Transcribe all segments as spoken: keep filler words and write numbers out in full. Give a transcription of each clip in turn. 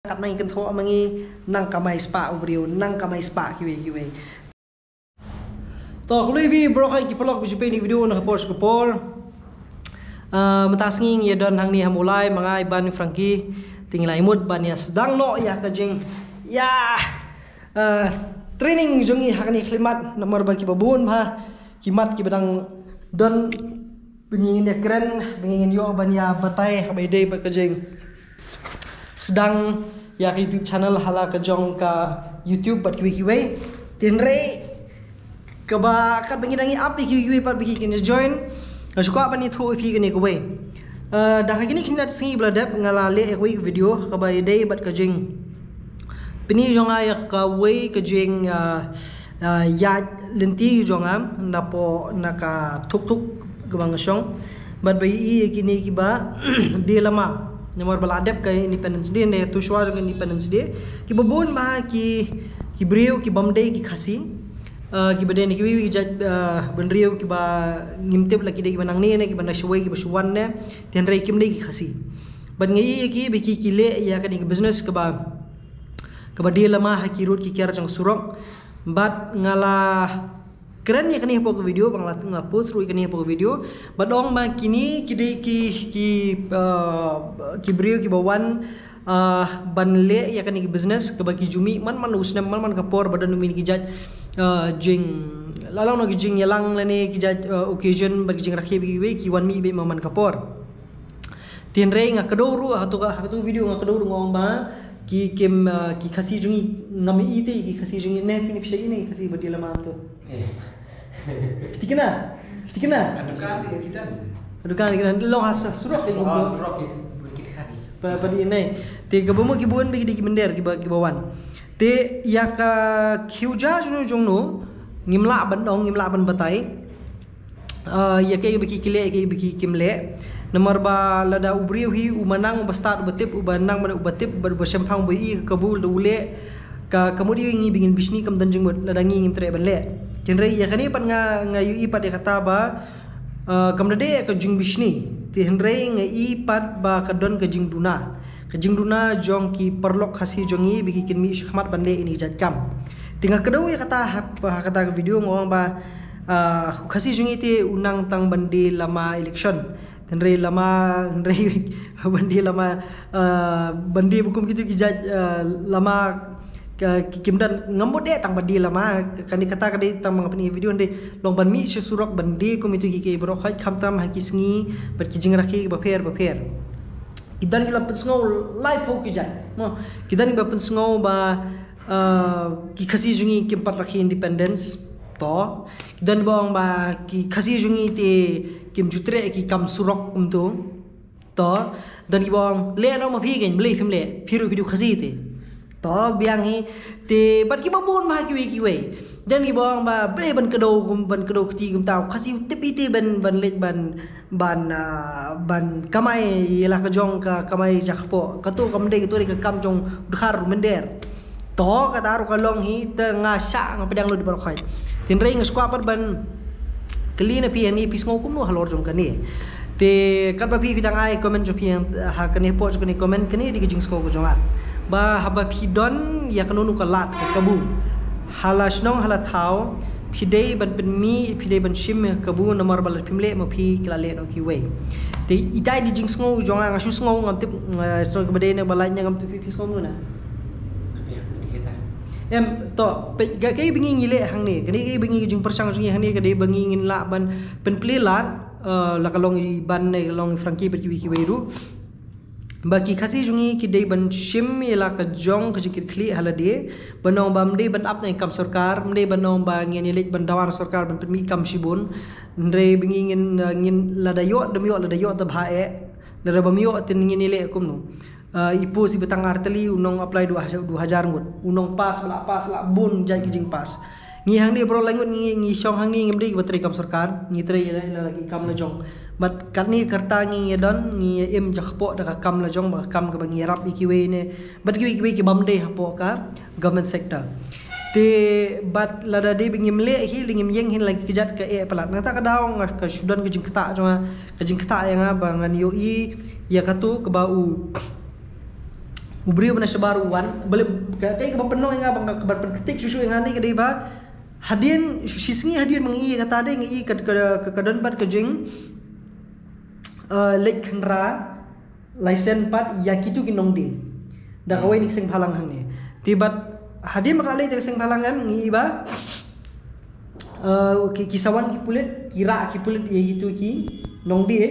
kat nang i kynthoh ma ngi, nang kamai spah u briew, nang kamai spah kiwei kiwei. To, khublei phi baroh ki paralok ba ju peit ïa kane ka video na ka por sha ka por. Ah, mynta sngi ngi ïa don hangne ha Mawlai, ma nga Iban, Frankie, te ngi la ïa mut ban ïa sdang noh ïa ka jing, ïa, ah, training jong ngi ha kane ka khyllipmat, namar ba kiba bun bha ki mat kiba dang don ba ngi ngin ïa kren, ba ngi ngin ïoh ban ïa batai ha kaba ïadei bad ka jing sdang ïa ka YouTube channel ha la ka jong ka YouTube bad kiwei kiwei. Te hynrei kaba kat ba ngi dang ïa ap ïa kiwei kiwei pat ba ki kin ïa join, nga shu kwah ban ïathuh ïa phi kane kawei. Ah, da ha kine ki khyndai sngi ba la dep nga la leh ïa kawei ka video kaba ïadei bad ka jing pyni jong nga ïa kawei ka jing, ah, ah, ïaid lynti jong nga napoh na ka thuk thuk kaba nga shong. Bad ba ïohi ïa kine kiba die lama. Namar ba la dep ka Independence Day, ne tu shuwa jong Independence Day, kiba bun bha ki, ki briew ki bym dei ki Khasi. Ah, kiba dei na kiwei kiwei ki jait, ah, bynriew kiba ngim tip la ki dei kiba nangne ne kiba na shawei kiba shu wan ne. Te hynrei kim dei ki Khasi. Bad nga ïohi ïa ki ba ki, ki leh ïa kane ka business kaba, kaba die lama ha ki rud ki kiar jong surok. Bad nga la kren ïa kane hapoh ka video, ba nga la, nga la post ruh ïa kane hapoh ka video. Bad ong ba kine ki dei ki, ki, ah, ki briew kiba wan, ah, ban leh ïa kane ka business kaba ki ju mih man man u snem, man man ka por ba don mih ki jait, ah, jing, la long na ki jingïalang lane ki jait, ah, occasion bad ki jingrakhe bad kiwei, ki wan mih beit man man ka por. Te hynrei nga kdew ruh ha katu, ha katu video nga kdew ruh nga ong ba ki, kim, ah, ki Khasi jong ngi, ngam ïohi te ki Khasi jong ngi, ne phi ne phi shait ïohi ne ki Khasi ba die lama to. Eh. Phi thikna? Phi thikna? Ha dukan ïa ki don. Ha dukan ïa ki don. Long ha surok ïa ki don. Surok ïa ki don. Pat, pat ïa ne. Te kaba mut ki bun bha ki dei ki mynder kiba, kiba wan. Te ïa ka khiew ja jong no jong no ngim lah ban ong, ngim lah ban batai. Ah, ïa kaei ba ki, ki leh, ïa kaei ba ki, kim leh. Namar ba lada u briew hi uba nang, uba stad, uba tip, uba nang, uba tip, uba, uba shemphang, uba ïohi ka kabu lada u leh, ka, ka mut ïa ngi ba ngin bishni, kam don jingmut lada ngi ngim treh ban leh. Te hynrei ïa kane pat nga, nga ïohi pat ïa kata ba, ah, kam da dei ka jingbishni. Te hynrei nga ïohi pat ba ka don ka jingduna, ka jingduna jong ki paralok Khasi jong ngi ba ki kin mih shakhmat ban leh ïa kine ki jait kam. Te nga kdew ïa kata ha, ha kata ka video nga ong ba, ah, u Khasi jong ngi te u nang tang ban die lama election. Te hynrei lama, hynrei ban die lama, ah, ban die ba kum kitu ki jait, ah, lama ka, ki, kim don, ngam mut dei tang ban die lama, kane kata ka dei tang ba nga pyni video, hynrei long ban mih sha surok ban die kum itu ki, ki baroh khoit, khamtam ha ki sngi bad ki jingrakhe kiba pher ba pher. Ki don ki la pynsngew laiphew ki jait, mo. Ki don kiba pynsngew ba, ah, ki Khasi jong ngi kim pat rakhe independence. To. Ki don ba ong ba ki Khasi jong ngi te kim ju treh ki kam surok kumtu. To. Don kiba ong leh noh ma phi, kein balei phim leh, phi ruh phi dei u Khasi te. To, biang hi, te bad kiba bun bha kiwei kiwei. Don kiba ong ba balei ban kdew kum, ban kdew kti kumta, u Khasi u tip ïa te ban, ban leit ban, ban, ah, ban kamai ïa la ka jong ka kamai ja kpoh. Kato kam dei, kato dei ka kam jong u dkhar u mynder. To, kata ruh ka long hi, te nga shah nga pdiang lut baroh khoit. Te hynrei nga sngewkwah pat ban kylli na phi hangne, phi sngew kumno halor jong kane. Te katba phi, phi dang ai comment jong phi ha kane, hapoh jong kane comment, kane dei ka jingsngew ka jong nga. Ba haba phi don ïa kano kano ka lad ka kabu ha la shnong ha la thaw, phi dei ban pynmih, phi dei ban shim ïa ka kabu, namar ba lada phim leh ma phi, ki la leh noh kiwei. Te itai dei jingsngew jong nga, nga shu sngew, ngam tip, nga sngew kaba dei ne ba lait ne ngam tip, phi, phi sngew kumno na? Em, to, peit, ka, kaei ba ngi ngi leh hangne, kane kaei ba ngi, ka jingpyrshang jong ngi hangne ka dei ba ngi ngin lah ban pynplie lad, eh, la ka long i Ban ne ka long i Frankie bad kiwei kiwei ruh. Ba ki Khasi jong ngi ki dei ban shim ïa la ka jong ka jingkitkhlieh ha lade, ban ong ba ym dei ban ap na i kam sorkar, ym dei ban ong ba ngin ïaleit ban dawa na sorkar ban pynmih kam shibun. Hynrei ba ngi ngin, eh, ngin lada ïoh, dam ïoh, lada ïoh te bha eh, lada bym ïoh te ngin ïaleh kumno. Ah, i post iba tang ar tylli, u nong apply dua hajar, dua hajar ngut. U nong pass, ba la pass, la bun jait ki jingpass. Ngi hangne baroh lai ngut ngi, ngi shong hangne, ngim dei kiba trei kam sorkar, ngi trei ïa la, ïa la ki kam la jong. Bad katne ka rta ngi ïa don, ngi ïa im ja kpoh da ka kam la jong, ba ka kam kaba ngi ïarap ïa kiwei ne, bad kiwei kiwei ki bym dei hapoh ka government sector. Te bad lada dei ba ngim leh hi, lada ngim ïeng hi, la ki kjat ka eh palat. Nangta ka daw nga ka shu don ka jingktah jong nga, ka jingktah ïa nga ba ngan ïohi ïa katu kaba u U briew ba na shabar u wan, bale ka, ka, kaba pynlong ïa nga ba nga, kaba pynktik shuh shuh ïa nga ne ka dei ba hadien, shi sngi hadien ba ngi ïohi ïa kata, dei ngi ïohi ka, ka, ka, ka don pat ka jing, eh, leit khynra license pat ïa kitu ki nongdie da kawei na ki seng bhalang hangne. Te bad hadien ba ka la leit da ka seng bhalang, em, ngi ïohi ba, eh, ki, ki sa wan ki pulit, ki rah ki pulit ïa kitu ki nongdie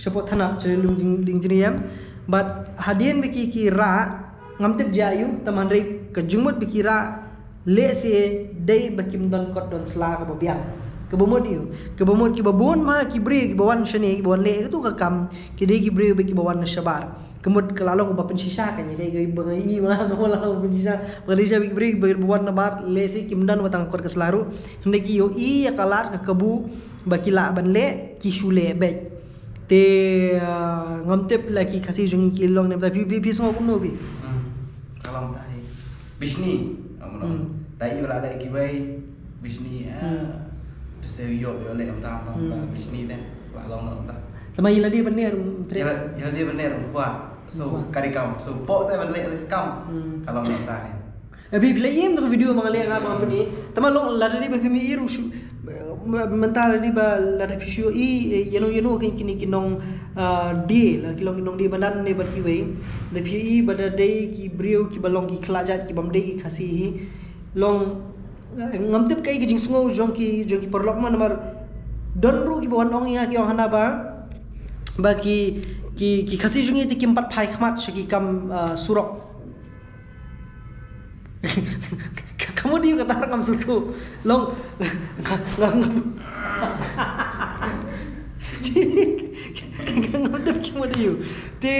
shapoh thana Shillong Lum Jing-, Lum Jingïaseng, em. Bad hadien ba ki, ki rah, ngam tip jia aiu, tangba hynrei ka jingmut ba ki rah, lehse dei ba kim don kot don sla kaba biang. Kaba mut aiu, kaba mut kiba bun ma ki briew kiba wan shane, kiba wan leh katu ka kam, ki dei ki briew ba kiba wan na shabar. Ka mut ka la long kaba pynshisha, ka ngi dei kaba ngi ïohi ma, kaba la long pynshisha. Ba dei shisha ba ki briew ba, ba wan na bar, lehse kim don wat tang kot ka sla ruh, hynrei ki ïohi ïa ka lad ka kabu ba ki lah ban leh, ki shu leh beit. Te, ah, ngam tip la ki Khasi jong ngi ki long ne em, te phi, phi, phi sngew kumno phi? Hmm. Ka long tai. Bishni, ngam long. Hmm. Dei ba la leh kiwei, bishni, ah. Hmm. Te sa ïoh, ïoh leh em, ta, ta, ta, hmm, bishni te. La long, long ta. Tangba ïa lade ban leh ruh, um, treh. Ïa la, ïa lade ban leh ruh, um kwah. So, um kwah. Ka dei kam. So, pok te ban leh ruh kam. Hmm. Ka long, long tai. Eh, phi, phi la ïohi ïa ka video ba nga leh nga ba nga pyni. Tangba long lada dei ba phim ïohi ruh shu, eh, mynta lada dei ba lada phi shu ïohi, eh, ïano ïano kine, kine ki nong, ah, die, la ki long ki nongdie ba don ne bad kiwei. Lada phi ïohi ba da dei ki briew kiba long ki khlajat, ki bym dei ki Khasi hi. Long, eh, ngam tip kaei ka jingsngew jong ki, jong ki paralok ma, namar don ruh kiba wan ong ïa nga, ki ong hana ba, ba ki, ki, ki Khasi jong ngi te kim pat phai khmat sha ki kam, ah, surok. Ka, ka mut aiu kata ruh ngam sngewthuh. Long, nga, nga, nga, ngam tip ka mut aiu. Te,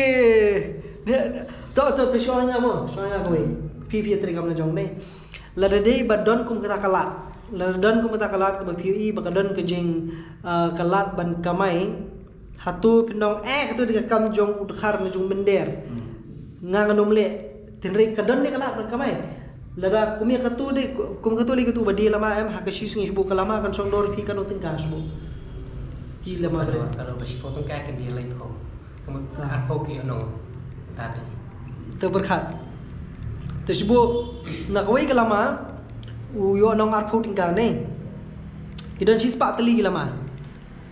to, to, to, shu ong ïa nga mo, shu ong ïa nga kawei. Phi, phi trei kam la jong ne. Lada dei ba don kum kata ka lad. Lada don kum kata ka lad kaba phi ïohi ba ka don ka jing, ah, ka lad ban kamai. Hato phin ong, eh, katu dei ka kam jong u dkhar ne jong u mynder. Hmm. Nga ngan ym leh. Hynrei ka don dei ka lad ban kamai. Lada kum ïa katu dei, kum katu lei katu ba die lama em, ha ka shi sngi shibun ka lama kan shong dor phi katno tyngka shibun. Ki lama dei. Ka dor, ka dor ba shiphew tyngka kin die laiphew. Ka mut ka arphew ki ïoh nong. Ta phi. Te pyrkhat. Te shibun na kawei ka lama u ïoh nong arphew tyngka ne. Ki don shispah tylli ki lama.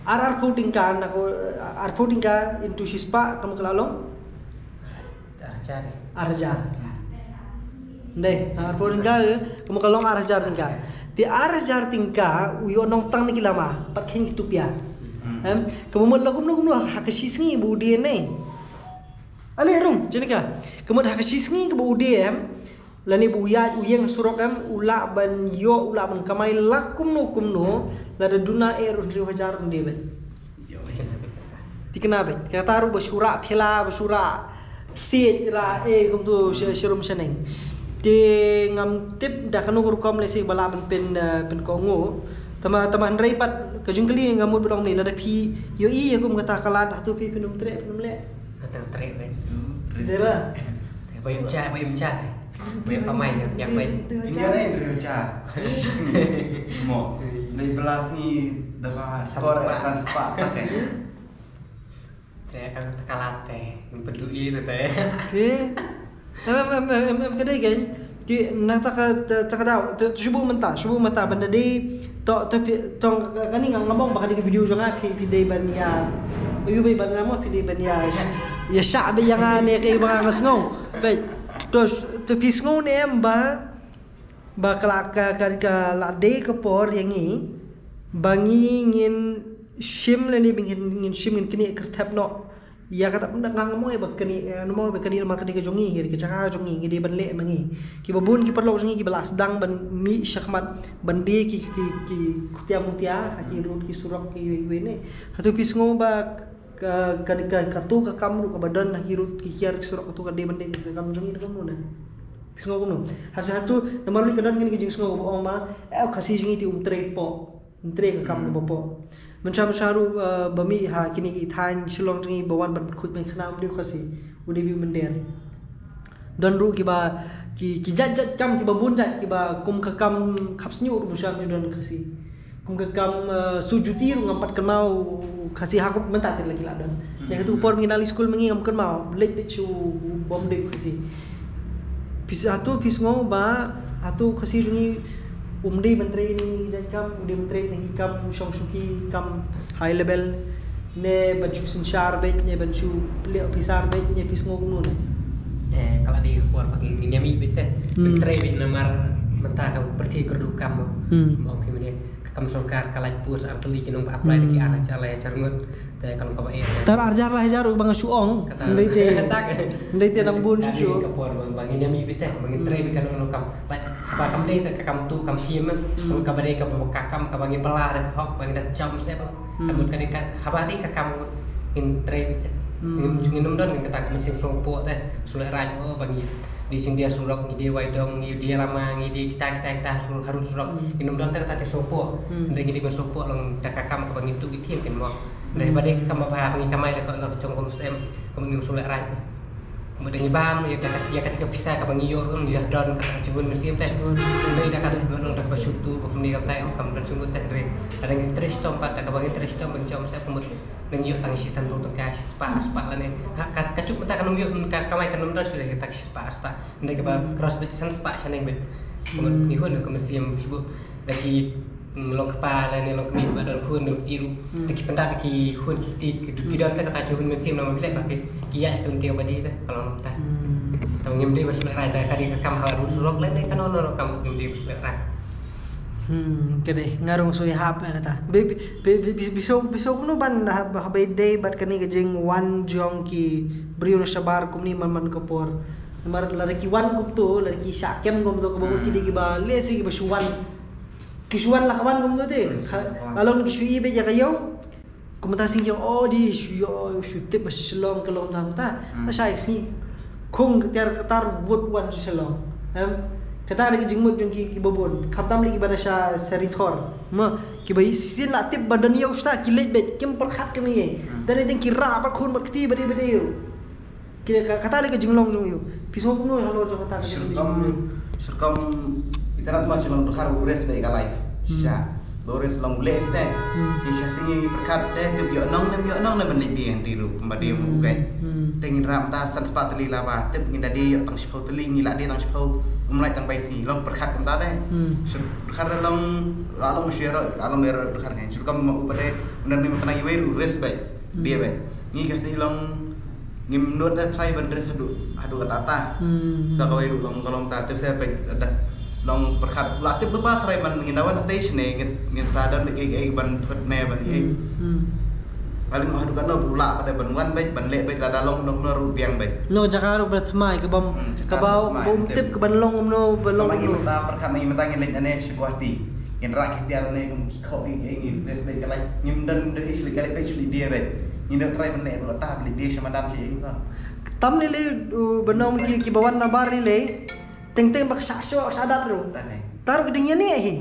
Ar arphew tyngka na ko, arphew tyngka into shispah, kam ka la long? Ar hajar. Ar hajar. Dei, arphew tyngka, kam ka long ar hajar tyngka. Te ar hajar tyngka u ïoh nong tang na ki lama, pat khein ki tupia. Hmm. Em, ka mut la kumno kumno ha ka shi sngi ba u die ne. Ale rung, jin ka. Ka mut ha ka shi sngi kaba u die em. Lane ba u ïaid u ïeng surok em, u lah ban ïoh, u lah ban kamai la kumno kumno, lada duna eh ruh hynriew hajar ruh die beit. Te kane beit. Kata ruh ba shu rah thela, ba shu rah siej rah, eh, kumtu sha, sharum shaneng. Te ngam tip da kano ka rukom lehse ba lah ban pyn, eh, pynkohnguh. Tangba, tangba hynrei pat ka jingkylli nga mut ba long ne, lada phi ïohi ïa kum kata ka lad, hato phi phin ym treh, phin ym leh. Kata treh beit. Dei ba? Ba ym ja, ba ym ja. Ba ym pamai, ïa, ïa, ba ym. Pynïaid ai hynriew hajar. Mo. Dei ba la sngi da ba skor san spah ta ke. Te ka, ka lad te, ngam pynduh ïa te. Te. Em, em, em, em, em, ka dei kein. Te na ta ka, ta, ta ka daw, te, te shu buh mynta, shu buh mynta ban da dei, to, to phi, to ka, kane nga ngam ong ba ka dei ka video jong nga, phi, phi dei ban ïa. Ayu, beit ban nga mo, phi dei ban ïa. Ïa shah beit ïa nga ne kaei ba nga sngew. Beit. To, to phi sngew ne em ba, ba ka la ka, ka, ka la dei ka por ïa ngi ba ngi ngin shim lane ba ngin, ngin shim, ngin knieh kyrthep noh. Ïa kata pynban nga ngam ong ba kane, eh, ngam ong ba kane namar ka dei ka jong ngi, ka dei ka jaka jong ngi, ngi dei ban leh ma ngi. Kiba bun ki paralok jong ngi kiba la sdang ban mih shakhmat ban die ki, ki, ki khutia mutia ha ki road ki surok kiwei kiwei ne. Hato phi sngew ba ka, ka, ka, katu ka kam ruh kaba don ha ki road ki kiar ki surok katu ka dei ban dei ka kam jong ngi ne kumno ne. Phi sngew kumno? Hato, hato namar ruh ka don kine ki jingsngew ba ong ma, eh, u Khasi jong ngi te um trei poh. Ym trei ka kam kaba poh. Mynshuwa, mynshuwa ruh, eh, ba mih ha kine ki thaiñ Shillong jong ngi ba wan ban pynkhuid ban khana um dei u Khasi, u dei u mynder. Don ruh kiba, ki, ki jait jait kam kiba bun jait kiba kum ka kam khap sniew ruh mynshuwa ju don Khasi. Kum ka kam, eh, suit juti ruh ngam pat kynmaw u Khasi ha kum mynta te la ki la don. Hmm. Ïa katu por ba ngi nang leit skul ma ngi ngam kynmaw leit beit shu bym dei u Khasi. Phi s- hato phi sngew ba hato u Khasi jong ngi um dei ban trei ïa kine ki jait kam, um dei ban trei ïa ki kam shong shuki, kam high level, ne ban shu synshar beit, ne ban shu leh officer beit, ne phi sngew kumno ne? Eh, ka la dei ka por ba ngi ngi ïa mih beit te. Hmm. Ban trei beit namar mynta ka pyrthei kyrduh kam mo. Hmm. Mo ki mane ka kam sorkar ka lait post ar tylli ki nong ba apply da ki Hmm. ar hajar lai hajar ngut. Te ka long kaba eh. Te ar hajar lai hajar ba nga shu ong. Kata Ndai te. tak. Ndai te nang bun Ka shu dei shu. ka por ba ba ngin ïa mih beit te, ba ngin trei beit ka nong nong kam. Ba haba kam dei ka kam tu kam siem. Hmm. Ka ba dei ka ba ka kam ka ba ngi bala re hok ba ngi da jam se ba. Hmm. Ka mut ka dei ka haba dei ka kam ngin trei beit te. Hmm. Ngin ngin ym don ngin kata ka mynsiem sngewpoh te. Shu leh rain oh ba ngi dei jingdia surok, ngi dei wai dong, ngi dei lama, ngi dei kita kita kita shu harud surok. Hmm. Ngin ym don te kata ka sngewpoh. Hmm. Hynrei ngi dei ban sngewpoh long da ka kam ka ba ngi tuh ïa ki ktien kin mo. Hynrei Hmm. ba dei ka kam ba ba ngi kamai da ka la ka jong kum sem, kum ngin shu leh rain te. Kum dei ngi bam ïa ka ïa ka ka pisa ka ba ngi ïoh, um ïa don ka ka jingwan mynsiem te. Jingwan. Hynrei da ka dei ban long da ka ba shu tu ba kum ni kam tai kam don shu te hynrei. Ada ngi trei shitom pat da ka ba ngi trei shitom ba ngi jom sem kum dang ïoh tang shi san phew tyngka, shi spah, ar spah lane. Ka ka ka juk mynta kan ym ïoh ka kamai kan ym don shu da ka shi spah, ar spah. Hynrei ka ba Hmm. cross beit san spah shaneng beit. Ka mut Hmm. ngi hun ka mynsiem shu da ki mm, long kpa lane long kmie ba don khun don kti ruh. Hmm. Da ki pyndap ki khun ki kti ki don te kata shu hun mynsiem namar ba ki leh ba ki ki ïa tu te ba dei te ka long ta. Hmm. Tang ngim dei ba shu leh rain da ka dei ka kam ha ruh surok lane ka no no kam ruh ngim dei ba shu leh rain. Hmm, ka dei nga rung shu ïahap ïa kata. Bi bi bi bi bi so bi so kumno ban ha ha ba dei bad kane ka jingwan jong ki briew na shabar kumne man man ka por. Namar lada ki wan kumto, lada ki shah kem kumto ka ba mut ki dei ki ba lehse ki ba shu wan. Ki shu wan la ka wan kumto te. Hmm, Kha- wan. Along ki shu i beit ïa ka ïew. Kumta sing ïew oh di shu ïoh shu tip ba shu Shillong ka long tang ta. Hmm. Ba sha ïa ka sngi. Khung ka tiar ka tar wut wan sha Shillong. Em. Kata dei ka jingmut jong ki ki ba bun. Khamtam lei ki ba na sha sha Ri Thor. Ma ki ba i shisien la tip ba don ïew shuta ki leit beit kim pyrkhat kane. Hmm. Te dei teng ki rah ba khun ba kti ba dei ba dei ïew. Ki ka kata dei ka jinglong jong ïew. Phi sngew kumno halor jong kata ka jinglong. Syrkom syrkom ita rat ma jinglong dkhar u rest dei ka life. Hmm. Sha. Ba u rest long leh beit te. Hmm. Ngi ka sngi ngi pyrkhat te tip ïoh nong nem ïoh nong nem ban leit dei hynrei ruh kumba dei Hmm. mu kai. Hmm. Te ngin ram ta san spah tylli la ba tip ngin da dei ïoh tang shiphew tylli ngi la dei tang shiphew. Um lai tang bai sngi long pyrkhat kumta te. Hmm. Syrkom dkhar long la long shu ïaroh la long ïaroh dkhar ngi. Syrkom ma u ba dei undang ni ma kena iwei ruh rest bai. Hmm. Dei bai. Ngi ka sngi long ngim nud da trai ban dress haduh haduh kata ta. Hmm. Sa kawei ruh long ka long ta te se pek da long pyrkhat la tip lypa trai ban ngin da wan te shne ngin ngin sa don bek ei ban thut ne ban ei. Hmm. Hmm. Paling haduh kano bula pada ban wan bek ban leh bek la da long dong no ruh biang bek. Long jaka ruh ba thymmai ka bom Hmm, jaka ka ba ruh thymmai, bom tip. Tip ka ban long um no ba long Kama um ngi no. Mynta pyrkhat ngi mynta ngin leh ne shi Guwahati. Ngin rak ki tiar ne kum ki khok ngi ngi dress bek ka lai ngim don de ish le ka lai bek shli dia bek. Ngin da trai ban ne ruh ta beli dia shamadan shi ing ta. Tam ni le, uh, ba nong ki ki ba wan na bar ni le. Teng teng ba ka shah shoh shah dat ruh. Ta ne. Tar ka ding ïa ne hi.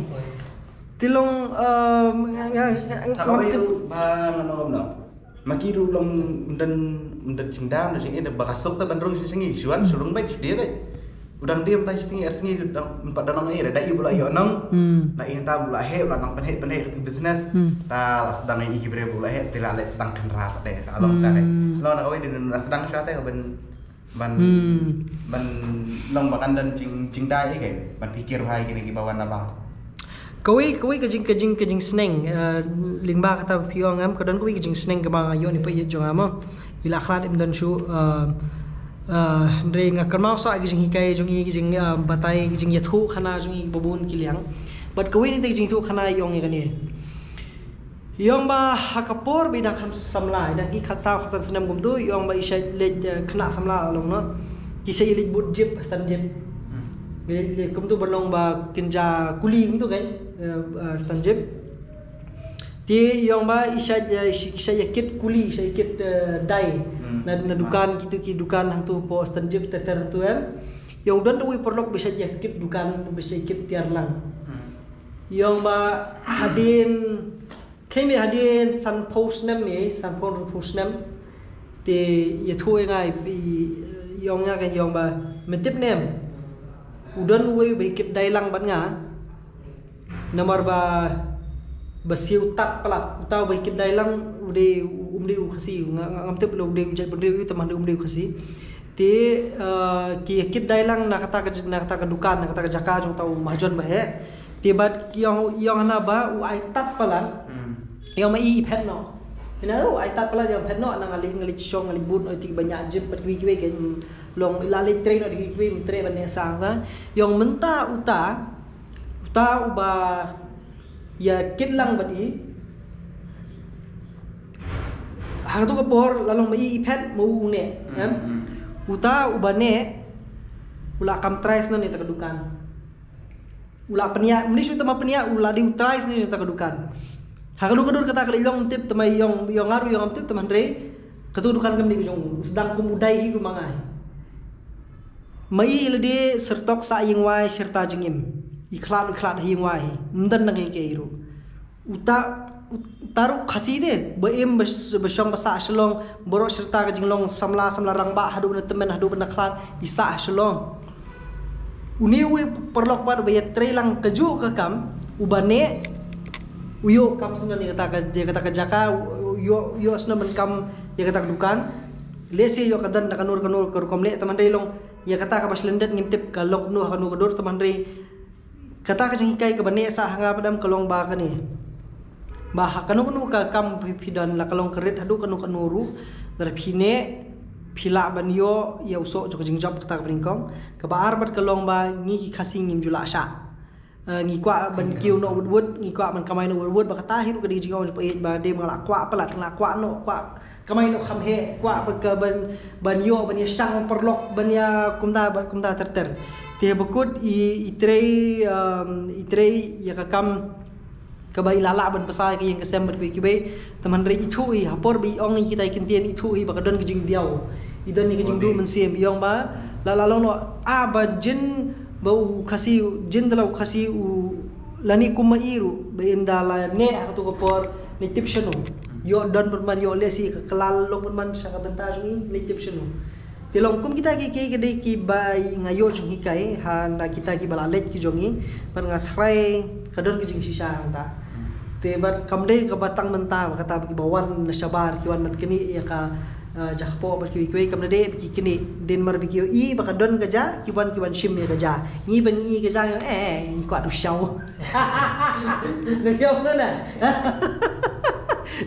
Ti long, um, nga- nga- nga- Sa kawei ruh ba nga nong ngam nong. Ma ki ruh long ym don ym don jingdam don jingeh ba ka suk ta ban rung shisha ngi shuan shu rung beit shu dei beit. U dang diem ta shi sngi ar sngi dang pat da nong ei da i bula ïoh nong. Hmm. Na i ta bula heh bula nong pynheh pynheh ka business. Hmm. Ta la sdang i ki bre bula heh ti la leh sdang kynra pat de ka long ta kai. Hmm. Long na kawei de na sdang sha te ka ban ban Hmm. ban long ba kan don jing jingdai i kai ban pikir bha i kine ki ba wan na ba. Kawei kawei ka jing ka jing ka jingsneng, eh, lyngba kata ba phi ong em ka don kawei ka jingsneng kaba nga ïoh ni pa ïeit jong nga mo. I la khlad im don shu, eh, eh, hynrei nga kynmaw sa ka jinghikai jong i ka jing, eh, batai ka jingïathuh khana jong i ba bun ki liang. Bad kawei ni te ka jingïathuh khana i ong ïa kane. I ong ba ha ka por ba i dang kham samla i dang ki khatsaw khatsan snem kumtu i ong ba i shait leit, eh, khynnah samla long no. Ki shait leit bud jip stand jip. Hmm. Leit leit kumtu ba long ba kynja kuli kumtu kan, eh, eh, stand jip. Te i ong ba i shait, eh, i shait ïa kit kuli i shait ïa kit, eh, dai. Hmm. Na na dukan kitu ki dukan hangtu po stand jip ter ter tu em. I ong don da wei paralok ba shait ïa kit dukan ba shait kit tiar lang. Hmm. I ong ba hadien Khie me hadien sanphew snem me, sanphew hynriewphew snem. Te ïathuh ïa nga i, i ong ïa nga, i ong ba me tip ne em. U don uwei uba ïakit dai lang bad nga. Namar ba, ba siew tad palat. Uta uba ïakit dai lang u dei, um dei u Khasi. Nga, nga, ngam tip lei u dei u jaitbynriew ïa u, tangba um dei u Khasi. Te, eh, ki kit dai lang na kata ka, na kata ka dukan, na kata ka jaka jong uta u mahajon ba heh. Te bad ki ong, ong hana ba u ai tad palat. Hmm. Ong ma i phet noh. Ina u ai tad palat ong phet noh na nga leit, nga leit shong, nga leit bud noh ïa ki ba ñiah jip bad kiwei kiwei ki, mm, long la leit trei noh da kiwei kiwei, mm, trei ban ne sang ta. Ong mynta uta, uta uba ïa kit lang bad i. Ha katu ka por la long ma i i phet ma u u neh, em? Hmm. Uta uba neh u la kam trai shen ïa kata ka dukan. U la pynïaid, mynta shu tama pynïaid, u la dei u trai shen ïa kata ka dukan. Ha kanu ka dur kata ka la long tip tama ong, ong nga ruh ong ngam tip tama hynrei katu ka dukan kam dei ka jong u, u sdang kum u dei hi kum ma nga hi. Ma i lade syrtok sah ïing wai syrta jingim. I khlad, i khlad ha ïing wai hi. Ym don na kiei kiei ruh. Uta, uta ruh Khasi te ba im ba, ba shong ba sah Shillong, baroh syrta ka jinglong samla, samla rangbah haduh ban da tymmen, haduh ban da khlad, i sah Shillong. Une uwei u paralok pat ba ïa trei lang kajuh ka kam, uba neh, u ïoh kam shen ïa kata ka, ïa kata ka jaka, u ïoh, u ïoh shen ban kam ïa kata ka dukan. Lehse ïoh ka don da kano kano ka rukom leh, tama hynrei long ïa kata kaba shlyndet ngim tip ka long kumno ha kano ka dur, tama hynrei kata ka jinghikai kaba neh sah ha nga pat em ka long ba kane. Ba ha kano kano ka kam phi, phi don la ka long ka rit haduh kano kano ruh, lada phi neh phi lah ban ïoh ïa u soh jong ka jingjop kata kaba nyngkong. Kaba ar pat ka long ba ngi ki Khasi ngim ju lah shah. Eh, ngi kwah ban kiew noh wut wut, ngi kwah ban kamai noh wut wut, ba kata hi ruh ka dei ka jingong jong phi ba dei ba nga lah kwah palat, nga lah kwah noh, kwah kamai noh kham heh, kwah ba ka ban, ban ïoh, ban ïa shang paralok, ban ïa kumta, ban kumta ter ter. Te ba kut i, i trei, um, i trei ïa ka kam kaba i la lah ban pynshai ka ïing ka sem bad kiwei kiwei. Tama hynrei ithuh i ha por ba i ong i kita i kyntien, ithuh i ba ka don ka jingdiaw, i don i ka jingduh mynsiem, i ong ba la, la long noh, ah, ba jin ba u Khasi, jin da la u Khasi u lane kum ma i ruh, ba ynda la neh ha katu ka por, ne tip shano. Ïoh don bad man, ïoh lehse ka kylla long bad man sha ka bynta jong i, ne tip shano. Te long kum kita ki, ki, ki dei kiba nga ïoh jinghikai ha na kita kiba la leit ki jong i, bad nga tharai ka don ka jingshisha hangta. Te bad kam dei kaba tang mynta ba kata ba kiba wan na shabar ki wan bad kane ïa ka, eh, jakpoh bad kiwei kiwei, kam dei ba ki kine, dei namar ba ki ïohi ba ka don ka ja, ki wan, ki wan shim ïa ka ja. Ngi ba ngi ka ja, eh, ngi kwah du shaw. Dei ïa u na.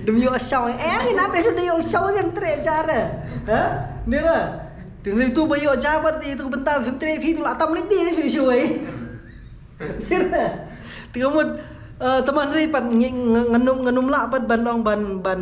Dei ïa u shaw, eh, ngi na ba dei ïa u shaw ïa trei ja re. Ha? Dei la. Dei tu ba ïa u ja bad dei tu bynta film trei phi tu la tam leh dei shu shu ai. Te ka mut, eh, tama hynrei pat ngi, nga, ngan ym, ngan ym lah pat ban ong ban, ban,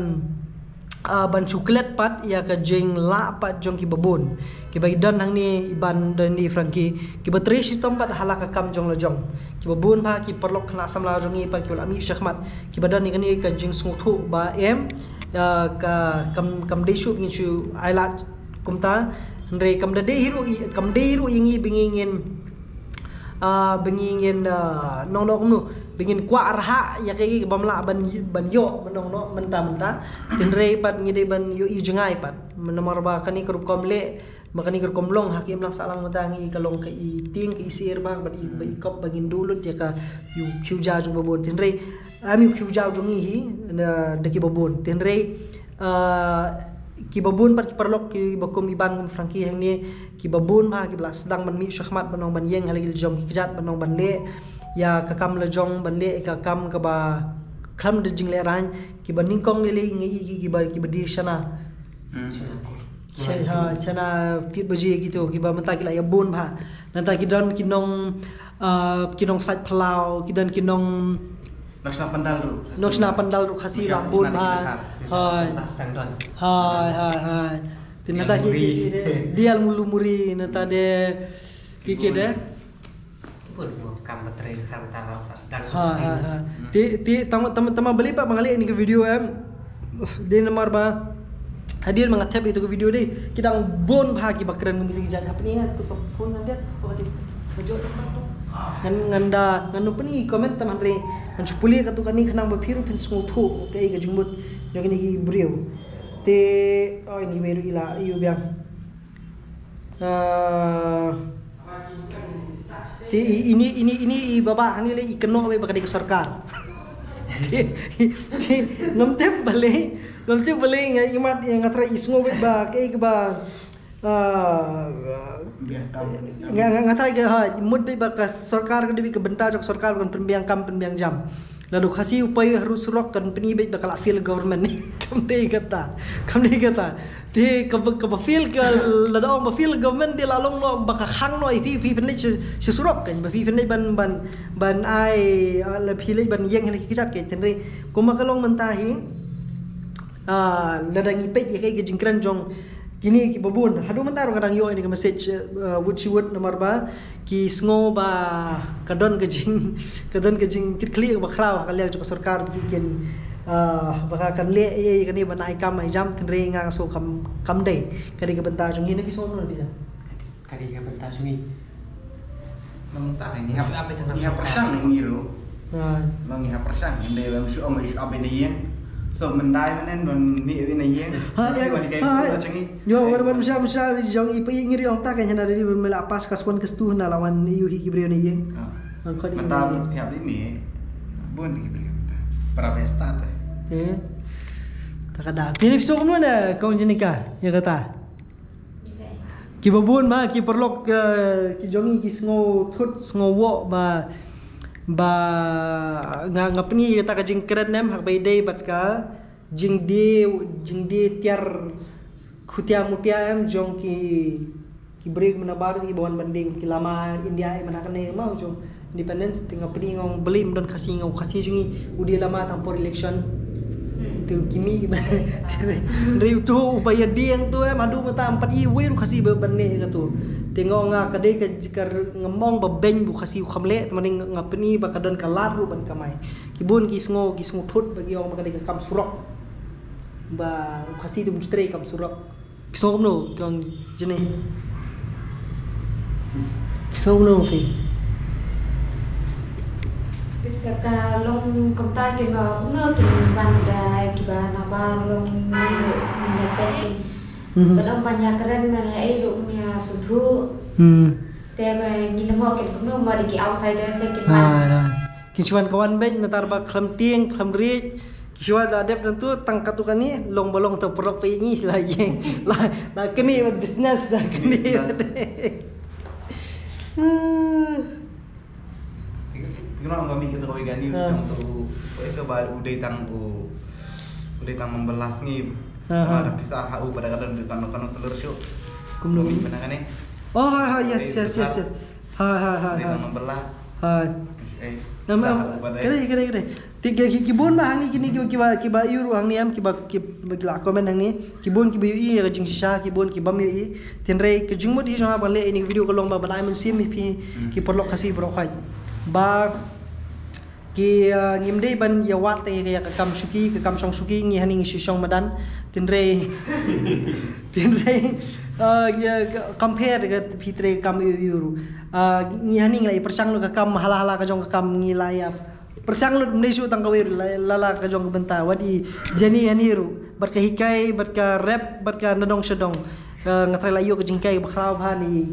eh, ban shu klet pat ïa ka jinglah pat jong kiba bun. Kiba i don hangne i ban don i Frankie. Kiba trei shitom pat ha la ka kam jong la jong. Kiba bun bha ki paralok khynnah samla jong i pat kiba la mih shakhmat. Kiba don i kane ka jingsngewthuh ba em, eh, ka kam, kam dei shuh ngin shu ai lad kumta. Hynrei kam da dei hi ruh i, kam dei hi ruh ïa ngi ba ngi ngin, ah, ba ngi ngin, ah, nong nong kumno, ba ngin kwah rhah ïa kaei kaei bym lah ban, ban ïoh, ban nong nong mynta mynta. Hynrei pat ngi dei ban ïohi jngai pat. Namar ba kane ka rukom leh, ba kane ka rukom long ha ki imlang sahlang mynta ngi ka long ka i tieng ka i syier ba, ba i, ba i kop ba ngin duh lut ïa ka ïa u khiew ja jong ba bun. Hynrei, ah, ïa u khiew ja jong ngi hi, na, da kiba bun. Hynrei, ah, kiba bun pat ki paralok kiba kum i ban kum Frankie hangne, kiba bun bha kiba la sdang ban mih shakhmat ban ong ban ïeng ha la ki jong ki kjat ban ong ban leh ïa ka kam la jong, ban leh ïa ka kam kaba khlem da jingleh rang, kiba nyngkong lei lei ngi i ki, kiba, kiba die shana. Hmm. Shana, ha, shana tied baje kito, kiba mynta ki la ïa bun bha. Nangta ki don ki nong, ah, ki nong sait phyllaw, ki don ki nong Nong shna pandal ruh Khasi. Nong shna pandal ruh Khasi la bun bha. Hai. Hai, hai, hai. Te nangta ki, ki, ki de, dial mulu muri, nangta de, ki, ki de. Bun, bun, kam ba trei khan ta la sdang. Hai, hai, hai. Te, te, tang, tang, tang balei pat ba nga leh ïa kane ka video em. Dei namar ba hadien ba nga thep ïa kata ka video dei, ki dang bun bha kiba kren kum kine ki jait. Hapdeng ïa katu ka phone nga dep, oh, kata ka jot ka phone. Ngan, ngan da, ngan ym pyni comment tang hynrei ngan shu pule katu kane khnang ba phi ruh phin sngewthuh kaei ka jingmut jong kine ki briew. Te, oh, ini wei ruh i la ïoh biang. Ah, te i, ini, ini, ini i baba hangne lei i kynnoh wei ba ka dei ka sorkar. Te, te, ngam tip balei, ngam tip balei nga i mat nga trai i sngew wei ba kaei kaba Ah, nga nga nga trai ka ha mut beit ba ka sorkar ka dei beit ka bynta jong ka sorkar ban pynbiang kam pynbiang jam. Lada u Khasi u poi ha rud surok kan pyni beit ba ka la fail government. Kam dei kata. Kam dei kata. Te kaba kaba fail ka lada ong ba fail government te la long noh ba ka khang noh ïa phi phi pynleit sha surok kan ba phi pynleit ban ban ban ai la phi leit ban ïeng ha ki kjat kan tynrai. Kumba ka long mynta hi. Ah, lada ngi peit ïa ka jingkren jong kine kiba bun haduh mynta ruh ka dang ïoh ïa ka message, eh, wut shi wut namar ba ki sngew ba ka don ka jing ka don ka jingkitkhlieh kaba khraw ha ka liang jong ka sorkar ba ki kin, ah, ba ka kan leh ïa kane ban ai kam ai jam tynrai nga sngew kam kam dei ka dei ka bynta jong ngi na phi sngew na phi sa. Ka dei ka bynta jong ngi. Nang ta ngi hap ngi hap pyrshang ngi ruh. Nang ngi hap pyrshang ngi dei bam shu om shu ap ïa na ïing. So myndai mynne don ni ïa na ïing. Ha ïa. Yo wan wan sha sha jong i pa ngi ruh ong ta ka hana dei bam la pas ka swan ka stu na la wan ïu hi ki briew na ïing. Mynta mi phi hap li mi. Bun ki briew mynta. Para besta te. Eh. Ta ka da. Phi ni phi so kumno na kong Jenika ïa kata. Kiba bun ba ki paralok, eh, ki jong ngi ki sngew thut sngew woh ba ba nga nga pyni kata ka jingkren em ha kaba ïadei bad ka jingdie jingdie tiar khutia mutia em jong ki ki briew mynta bar kiba wan ban ding ki lama India em na kane ma jong Independence te nga pyni nga ong balei ym don Khasi nga ong Khasi jong ngi u dei lama tang por election. Hmm. Te u kimi ba. Hynrei utu u ba ïa dieng tu em haduh mynta ym pat i wei ruh Khasi ba ban leh katu. Te nga ong nga ka dei ka jingkren nga ong ba beiñ bu Khasi u kham leh te mynne nga pyni ba ka don ka lad ruh ban kamai. Ki bun ki sngew ki sngew thut ba ki ong ba ka dei ka kam surok. Ba u Khasi te um ju trei kam surok. Phi sngew kumno kong Jenny? Phi sngew kumno phi? Tip sa ka long kumta ki ba kumno ki ban da ki ba na ba long ni ni pet ki. Mhm. Ba dang ban ïa kren ban ïa ei ruh ban ïa suthu. Hmm. Te ba ngi na mo ki kumno ba da ki outsider se ki ban. Kin shu wan ka wan beit na tar ba khlem tieng khlem riej. Ki shu wan la dep nang tu tang katu kani long ba long tu paralok phi ngi la ïeng. La la kani wan business la kani. Phi kena ba mi kita kawai gani us tang tu. Kawai ka ba u dei tang u u dei tang membelas ngi. Ka pisa ha u pada kadang di kano kano telur syu. Kumno mi mana kani? Oh ha ha yes yes yes yes. Ha ha ha. Dei tang membelas. Ha. Nama kare kare kare. Tiga ki bun ba hangi kini kiba kiba kiba iur hangi am kiba kiba la komen hangi kibun kiba yu i ka jing shisha kibun kiba mi i. Tinrei ka jingmut hi jong ha ban le ini video ka long ba ban ai mun sim hi phi ki paralok Khasi bro khai. Ba ki ngim dei ban ya wat te ya ka kam shuki ka kam shong shuki ngi hani ngi shong madan. Tinrei tinrei ya compare ka phi tre kam iur. Ngi hani ngi la i persang ka kam hala hala ka jong ka kam ngi la ya. Persang lut mne shu tang kawei la la ka jong ka bynta wat i jani ani ru bat ka hikai bat ka rep bat ka nadong shadong. Nga trai la yu ka jingkai ba khraw bha ni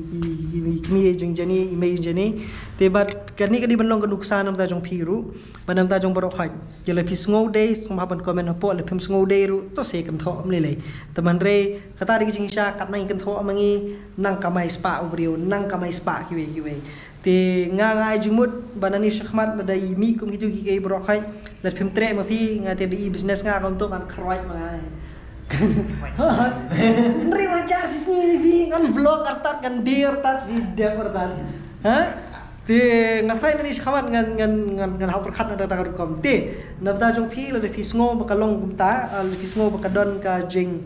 i kmi jong jani i mei jani. Te bat kani kani ban long ka nuksa namta jong phi ru ban namta jong barok haj. Jela phi sngow dei sngow ban komen hapo le phim sngow dei ru to se kan tho am le le. Teman re kata dei ka jingsha kat nang kan tho am ngi nang kamai spa u briew nang kamai spa kiwei kiwei. Te nga nga ai jingmut ba nani shakhmat lada i mi kum kitu ki kei brok hai lada phim treh ma phi nga te da i business nga kum tu kan khroit ma nga. Nri wajar sis ni ni phi ngan vlog artat ngan dir artat video artat. Ha? Te nga trai nani shakhmat ngan ngan ngan ngan hau perkhat na data rukom te na bata jong phi lada phi sngo ba ka long kumta lada phi sngo ba ka don ka jing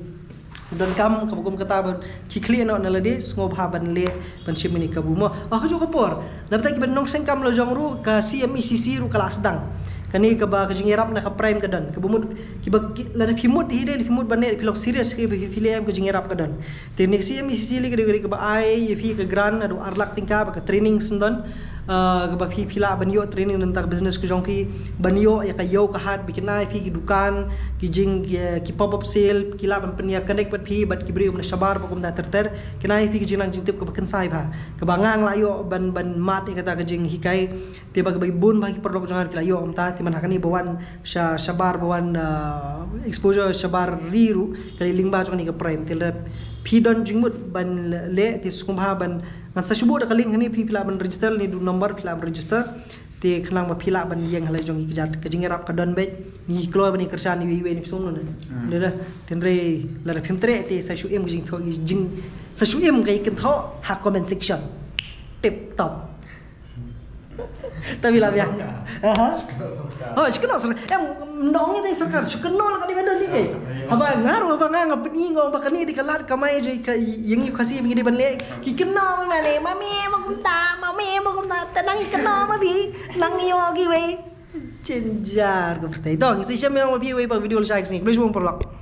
Don kam ka bukum kata ban ki khlieh noh na lade sngow bha ban leh ban shim mini ka bu mo. Ah ka jong ka por. Na bata ki ban nong seng kam lo jong ru ka C M E C C ru ka la sdang. Kani ka ba ka jingïarap na ka prime ka don. Ka bu mut ki ba ki la da phi mut hi de phi mut ban leh phi long serious ki ba phi leh em ka jingïarap ka don. Te ni ka C M E C C li ka de ka ba ai ya phi ka grant adu ar lak tingka ba ka training sendon. Kaba phi phi lah ban ïoh training na bynta ka business ka jong phi ban ïoh ïa ka ïew ka hat ba ki nai phi ki dukan ki jing ki pop up sale ki lah ban pynïa connect bad phi bad ki briew na shabar ba kumta ter ter ki nai phi ki jingnang jingtip kaba kynsai bha kaba nga nga lah ïoh ban ban mad ïa kata ka jinghikai. Te ba kaba bun bha ki paralok jong nga ki lah ïoh kumta te man ha kani ba wan sha shabar ba wan exposure shabar ri ru ka lyngba jong kani ka prime te lep Phi don jingmut ban leh, te sngewbha ban, ngan sa shu buh da ka link hangne, phi phi lah ban register, ne du number phi lah ban register. Te khnang ba phi lah ban ïeng ha la jong ki kjat, ka jingïarap ka don beit, ngi kloi ban ïa kyrshan iwei iwei ne phi sngewbha ne. Te hynrei lada phim treh te sa shu im ka jingthoh, jing sa shu im ka jingthoh ha comment section. Tip top. Tabi lah biang. Aha. Oh, shu kynnoh sorkar. Em, nong ïa sorkar. Shu kynnoh la ka dei ban don ni ke. Haba nga ruh, haba nga nga pyni nga ba kane dei ka lad kamai jong ka ïa ngi Khasi ba ngi dei ban leh. Ki kynnoh ba mane, mami ba kumta, mami ba kumta. Te nang ki kynnoh ma bi, nang ïoh kiwei. Jynjar ka pyrthei. To, ngi sa ïashem ïa ma bi wei ba video lashai ka sngi. Khublei shibun paralok.